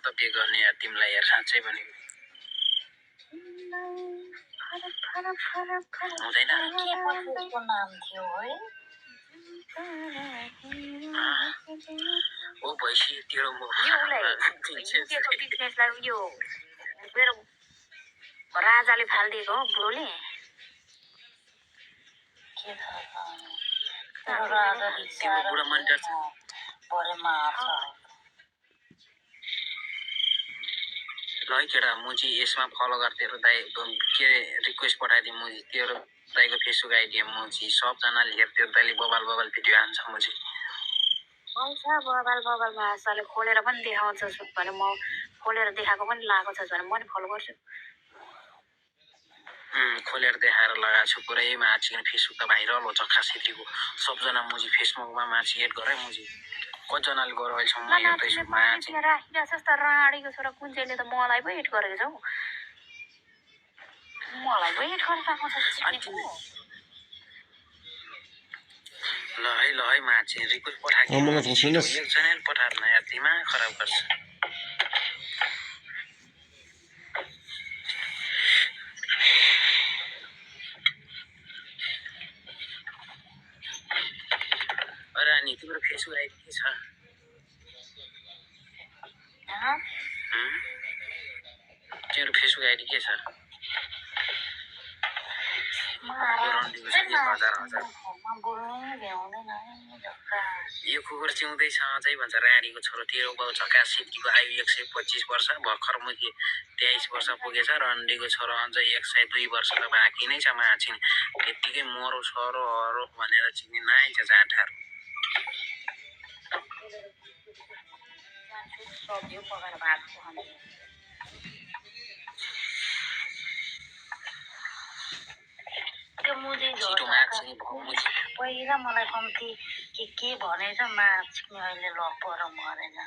त पे गर्ने यार तिमीलाई यार साँच्चै भनेको हुँदैन के नाम थियो है ओ भैँसी तेरो म बिजनेसलाई यो मेरो राजाले फालिदिएको हो बुढोले के थाहा बुढो मनिटर छ ल है केटा म चाहिँ यसमा फलो गरेर तेरो दाइ के रिक्वेस्ट पठाइदिएँ म चाहिँ तेरो दाइको फेसबुक आइडी म चाहिँ सबजनाले हेर तेरो दाइले बबाल बबाल भिडियो हान्छ म चाहिँ आउँछ बबालमा साले खोलेर पनि देखाउँछस् भने म खोलेर देखाएको पनि लगाएको छस् भने म नि फलो गर्छु खोलेर देखाएर लगाएको छु पुरै माछिकन फेसबुक त भाइरल हो जक्का सिटीको सबजना म चाहिँ फेसबुकमा माछी एड गरेँ म चाहिँ कतिजनाले गरेर अहिलेसम्म हेर्दैछु माछी राखिरहेछस् त राडीको छोरा कुन चाहिँले त मलाई पो एड गरेको छौ मलाई पो एड गरिरहेको छ ल है माछी रिक्वेस्ट पठाएको एकजनाले पठाएर न यार दिमाग खराब गर्छ अरे अनि तिम्रो फेसबुक आइडी के छ तेरो फेसबुक आइडी के छ यो कुकुर चिउँदैछ अझै भन्छ रानीको छोरो तेरो बाउ झक्का सिटीको आयु 125 वर्ष भर्खर मुखी 23 वर्ष पुगेछ रन्डीको छोरो अझै 102 वर्ष त बाँकी नै छ माछी त्यत्तिकै मरो सरो हरो भनेर चिन्ने नै छ जाँठाहरू पहिला मलाई कम्ती के भनेछ माछिने अहिले लपर मरेन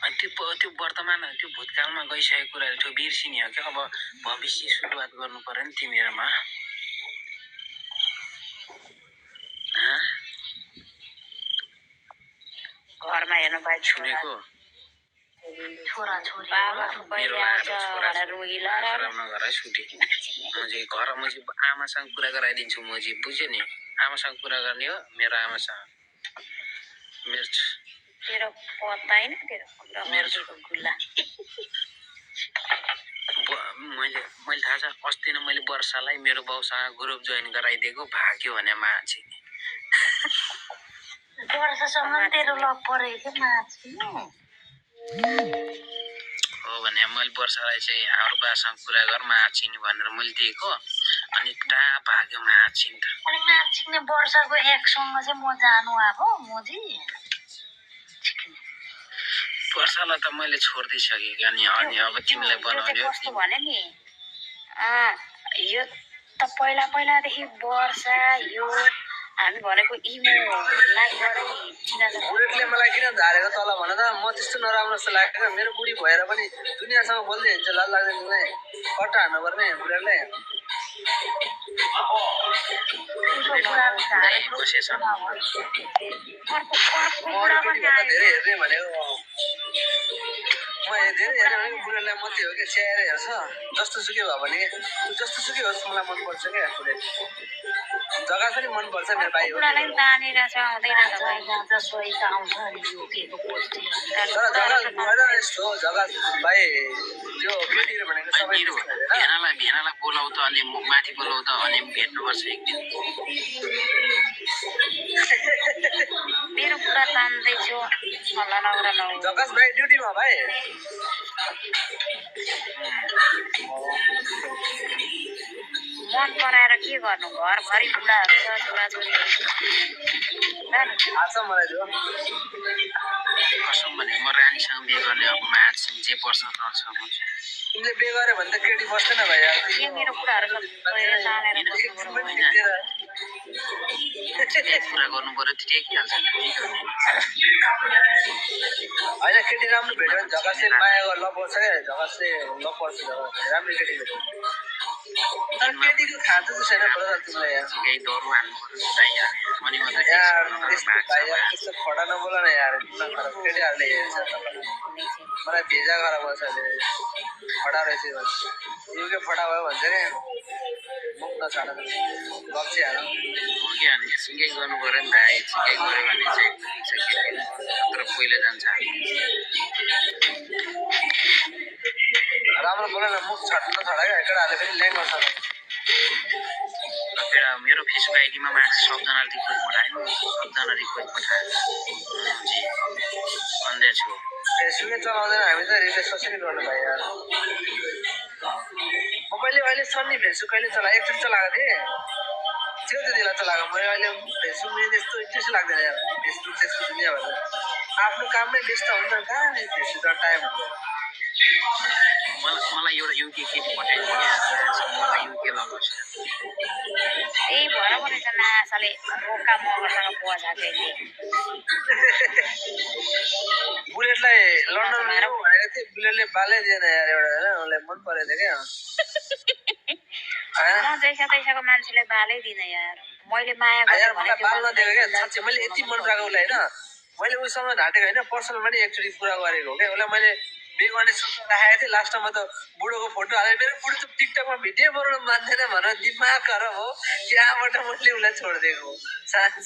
अनि त्यो वर्तमान त्यो भूतकालमा गइसकेको कुराहरू त्यो बिर्सिने हो क्या अब भविष्य सुरुवात गर्नु पर्यो नि तिमीहरूमा घरमा हेर्नु पाए छोरीको छोरा छोरी बाबा आमासँग कुरा गराइदिन्छु म चाहिँ बुझ्यो नि आमासँग कुरा गर्ने हो मेरो आमासँग तेरो पत्ता होइन मेरो गुल्ला मैले थाहा छ अस्ति नै मैले वर्षालाई मेरो बाउसँग ग्रुप जोइन गराइदिएको भाग्यो भने मान्छे वर्षासँग तेरो लग परेको मान्छे हो भने मैले वर्षालाई चाहिँ हाम्रो बासँग कुरा गर माछिनी भनेर मैले दिएको अनि टा भाग्यो माछिनी त अनि माछिने वर्षाको एकसँग चाहिँ म जानु आएको मोजी वर्षालाई त मैले छोडिदिइसकेँ अनि अब तिमीलाई बनाउने हो कस्तो भने नि यो त पहिलादेखि वर्षा यो हामी भनेको इमो बुढेटले मलाई किन झारेको तल भन त म त्यस्तो नराम्रो जस्तो लागेन मेरो बुढी भएर पनि दुनियाँसँग बोल्दै हिँड्छ लाज लाग्दैन मलाई कट्टा हान्नु पर्ने बुढेटले धेरै हेर्ने भनेको म धेरै हेर्ने भनेको बुढेटलाई मात्रै हो क्या च्याएर हेर्छ जस्तो सुकै भयो भने जस्तो सुकै होस् मलाई मनपर्छ क्या बुढेट जग्गा पनि मनपर्छ मेरो भाइ हो तर जग्गा यस्तो हो जग्गा भाइ त्यो केटीहरू भनेको सबै भेनालाई बोलाउ त अनि माथि बोलाउ त अनि भेट्नुपर्छ एक दिन मेरो कुरा तान्दैछु जग्गास भाइ ड्युटीमा भाइ मन पराएर के गर्नु घरभरि बुढाहरू छ छोराछोरीहरू थाहा छ मलाई जो कसम भने म रानीसँग बिहे गर्ने अब माछिन जे पर्छ गर्छ म तिमीले बिहे गऱ्यो भने त केटी बस्दैन भाइ मेरो कुराहरू सबै तानेर कुरा गर्नु पर्यो टेकिहाल्छ होइन केटी राम्रो भेट्यो भने झगसले माया गरेर लपर्छ क्या झगसले लपर्छ राम्रो केटी भेट्यो तर केटीको खाँचो चाहिँ छैन ब्रदर तिमीलाई यार केही डोरो हान्नु पर्यो सुताइहाल्ने अनि मात्रै यार फिक्स त्यस्तो भाइ यार भएको त्यस्तो खडा नबोल न यार किन खराब केटीहरूले हेर्छ तपाईँलाई मलाई भेजा खराब गर्छ अहिले फटा रहेछ युके फटा भयो भन्छ क्या मुख नछाड गप्छी हाल हो कि अनि सिकाइ गर्नु पऱ्यो नि भाइ सिकाइ गऱ्यो भने चाहिँ तर पहिला जान्छ राम्रो बोल न मुख छाड्नु नछाड क्या केटाहरूले पनि ल्याङ गर्छ एउटा मेरो फेसबुक आइडीमा मार्क्स सबजना रिक्वेस्ट पठायो सबजना रिक्वेस्ट पठायो भन्दै छु फेसबुकै चलाउँदैन हामी त रिफ्रेस कसरी गर्नु भाइ यार मैले अहिले सन्नी फेसबुक कहिले चलाएँ एकचोटि चलाएको थिएँ त्यति बेला चलाएको मैले अहिले फेसबुक मेरो त्यस्तो इन्ट्रेस्ट लाग्दैन यार फेसबुक दुनियाँ भएर आफ्नो काममै व्यस्त हुन्छ कहाँ फेसबुक टाइम हुन्छ मलाई एउटा युके केटी पठाइदियो क्या युके लगाउँछ त्यही भएर पनि त नासाले रोका मगरसँग बुवा छ कहिले बुलेटलाई लन्डनमा जाउँ भनेको थिएँ बुलेटले बालै दिएन यार एउटा होइन उसलाई मन परेको थियो क्या म जैसा तैसाको मान्छेलाई बालै दिन यार मैले माया यार गरेँ मलाई बाल नदिएको क्या साँच्चै मैले यति मन पराएको उसलाई होइन मैले उसँग ढाँटेको होइन पर्सनल पनि एकचोटि कुरा गरेको हो क्या उसलाई मैले बे गर्ने सोच राखेको थिएँ लास्टमा त बुढोको फोटो हालेर मेरो बुढो त टिकटकमा भिडियो बनाउनु मान्दैन भनेर दिमाग खराब हो त्यहाँबाट मैले उसलाई छोडिदिएको हो साँच्चै